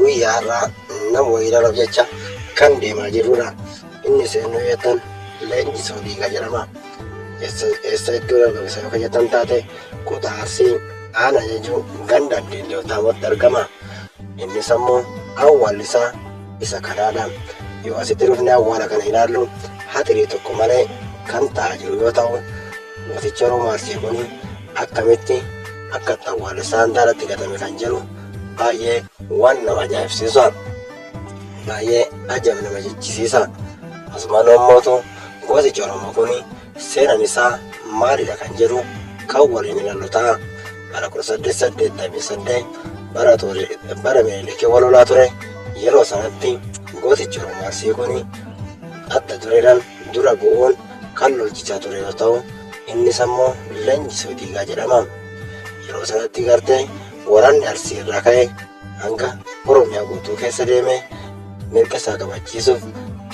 Guyyaa har'aa nama wayii ilaaluuf jecha kan deemaa jirrudha. Innis eenyu jettan Leenjisoo Diigaa jedhama. Eessa iddoo argama isa yoo jettan taate kutaa Arsii aanaa jejuu ganda Addeellee Otaamotti argama. Innis ammoo awwaalli isaa isa kanaadha. Yoo asitti dhufnee awwaala kana ilaallu haxirii tokko malee kan ta'aa jiru yoo ta'u, gootichi Oromoo Arsii kun akkamitti akka itti awwaalli isaa handaaratti gatame kan jedhu baay'ee waan nama ajaa'ibsiisa. Baay'ee ajab nama jechisiisa. Asumaan ammootu gootichi Oromoo kun seenaan isaa maalidha kan jedhu kan waliin ilaallu ta'a. Bara 1888 bara ture bara Minilikii wal lolaa ture yeroo sanatti gootichi Oromoo Arsii kun adda dureedhaan dura bu'uun kan lolchichaa ture yoo ta'u innis ammoo Leenjisoo Diigaa jedhama. Yeroo sanatti gartee waraanni Arsii irraa ka'e hanga Oromiyaa guutuu keessa deeme mirga isaa kabachiisuuf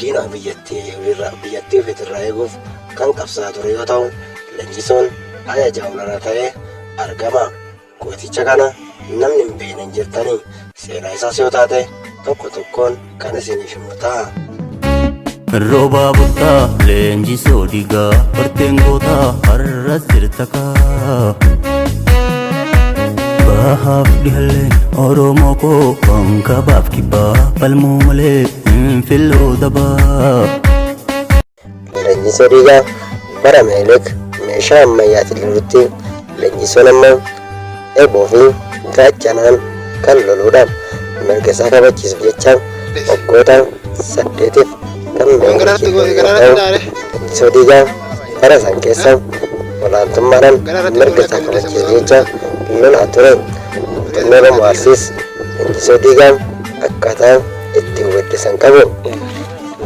diina biyyattii ofiitirraa eeguuf kan qabsaa'aa ture yoo ta'u Leenjisoon ajajaa olaanaa ta'ee argama. Gooticha kana namni hin beekne hin jirtanii seenaa isaas yoo taate tokko tokkoon kan isiniif himu ta'a. Roobaa buttaa leenjisoo digaa barteen gootaa har'as jirta kaa. Bahaaf dhihalleen Oromoo koo kabaaf kibbaa falmuu malee hin filluu dabaa. Leenjisoo Diigaa bara Minilik meeshaa ammayyaatiin lolutti Leenjisoon ammoo eeboo fi gaachanaan kan loluudha. Mirga isaa kabachiisuuf jecha waggoota 8f kan Minilikiin lolu yoo ta'u, Leenjisoo Diigaa bara san keessa olaantummaadhaan mirga isaa kabachiisuuf jecha lolaa ture. Gootonni Oromoo Arsiis Leenjisoo Diigaa akkaataa ittiin weeddisan qabu.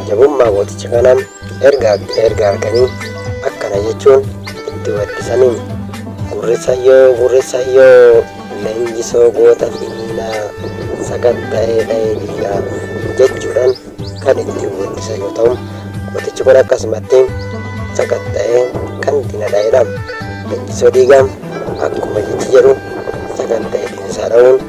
Jabummaa gooticha kanaa erga arganii akkana jechuun itti weeddisanii. Gurrisayyoo gurrisayyoo leenjisoo goota finiinaa sakatta'ee dha'ee diinaa jechuudhaan kan ittiin weeddisan yoo ta'u, gootichi kun akkasumatti sakatta'ee kan diina dha'edha. Leenjisoo Diigaa akkuma jechi jedhu sakatta'ee diina isaa dha'uun.